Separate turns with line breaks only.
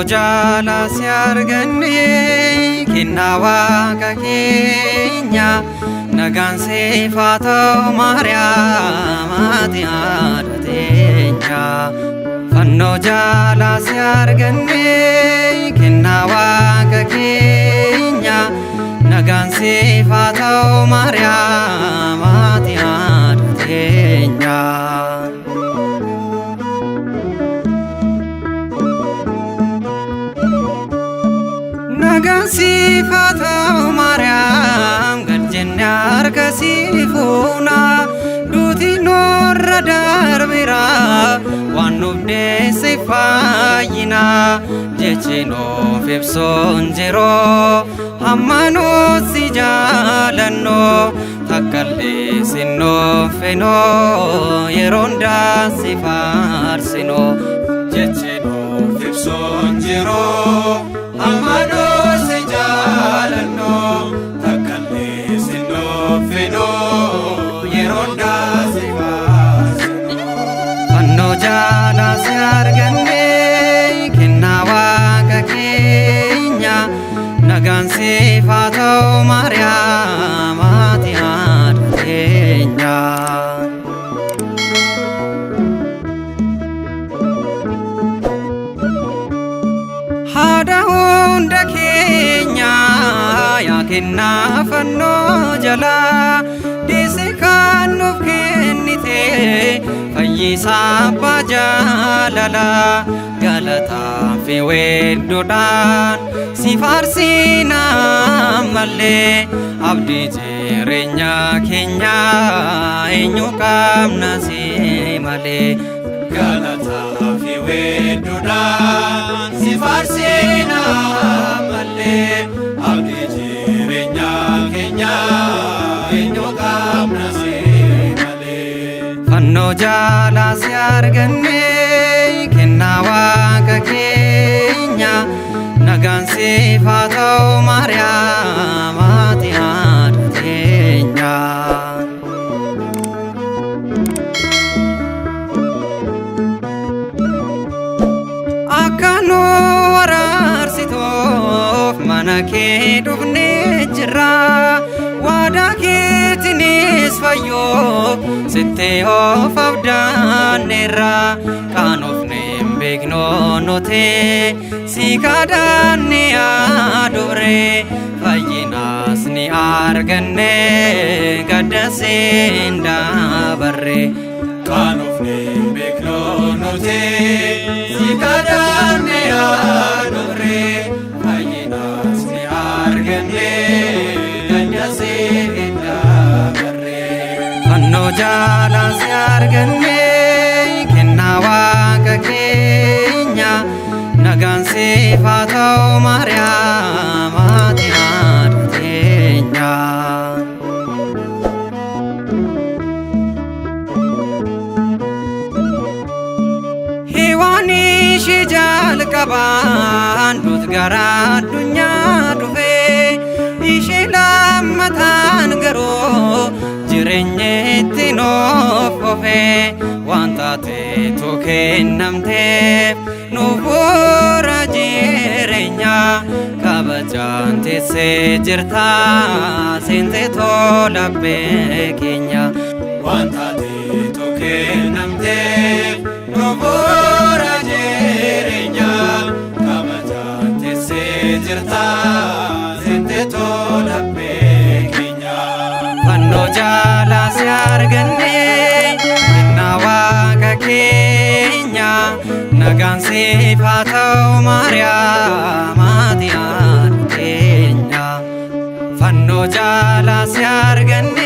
Fannoo jaalaa si arganne kennaa waaqa keenya nagaan siif haa ta'u Maariyaam ati haadha teenya. Fannoo jaalaa si arganne kennaa waaqa keenya nagaan siif haa ta'u Maariyaam ati haadha teenya. Nagaan siif haa ta'u Maariyaam gad jenne harka si fuuna duuti nurra darbeera waan nuuf deesse fayyina jechi nuuf ibsuun jiru hamma nuuf si jaalannu takkallee sin nuffinu yeroo hundaa si faarsinu
Jechi nuuf ibsuun jiru hamma nuuf si jaalannu takkallee sin nuffinu yeroo hundaa si faarsinu.
Fannoo jaalaa si arganne kennaa waaqa keenya nagaan siif haa ta'u Maariyaam ati haadha teenya. Haadha hunda keenya yaa kennaa fannoo jalaa deesse kan nuuf kennite fayyisaa abbaa jaalalaa galataa fi weedduudhaan si faarsina ammallee abdii jireenya keenya eenyu qabna si malee.
Galataa fi weedduudhaan si faarsina ammallee abdii jireenya keenya eenyu qabna si malee.
Fannoo jaalaa si arganne kennaa waaqa keenya nagaan siif haa ta'u Maariyaam ati haadha teenya. Akka nu araarsituuf mana kee dhufnee jirra. Waadaa keetiinis fayyoof sitti of abdaanneerra. Qaanofne hin beeknu nuti si kadhanne adubre. Fayyinaas ni arganne gaddas hin dabarre.
Qaanofne beeknu nuti si kadhanne adubre fayyinaas ni arganne gaddas hin dabarre.
Fannoo jaalaa si arganne kennaa waaqa keenya nagaan siif haa ta'u Maariyaam ati haadha teenya. Hewaan ishee jalqabaan duut gara addunyaa dhufe ishee lammataan garuu jireenya itti nuuf ofe waan taateetu kennamteef nuuf bu'uura jireenya kabajaan teessee jirta seentee tola keenya.
Waan taateetu kennamteef nu bu'uura jireenya kabajaan teessee jirta seentee tola keenya.
Fannoo jaalaa si arganne kennaa waaqa keenya nagaan siif haa ta'u Maariyaam ati haadha teenya. Fannoo jaalaa si arganne.